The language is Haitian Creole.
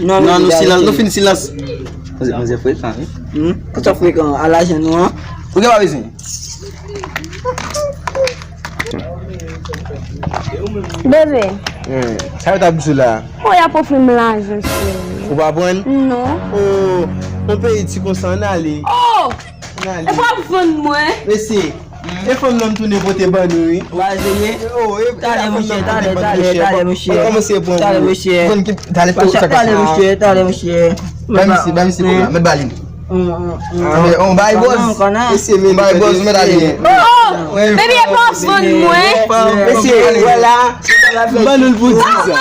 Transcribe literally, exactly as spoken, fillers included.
Non, nou silans, nou fin silans. Manzè frekan, wi. Hmm? Kòman sa frekan? A lajan nou an? Ou gen pa bezwen? Bebe. Hmm. Sa yo t ap di la? Oh, y ap ofri m lajan, cheri. Ou pa pran? Non. Oh, yon peyi ti konsa, ann ale. Oh! Ann ale. E pa vann mwen. Mesye, e fanm nan m tounen pote ban nou, wi. Wa zeye. Oh, e talè, monchè, talè, talè, talè, monchè. Kòmanse pran. Talè, monchè. Talè, monchè, talè, monchè. Ba misye, ba misye kòb la, mèt ba li. On bay bòz. On bay bòz, mèt ale. Oh, baby, e pa vann mwen. Mesye, wè la. Ban nou l pou di sa.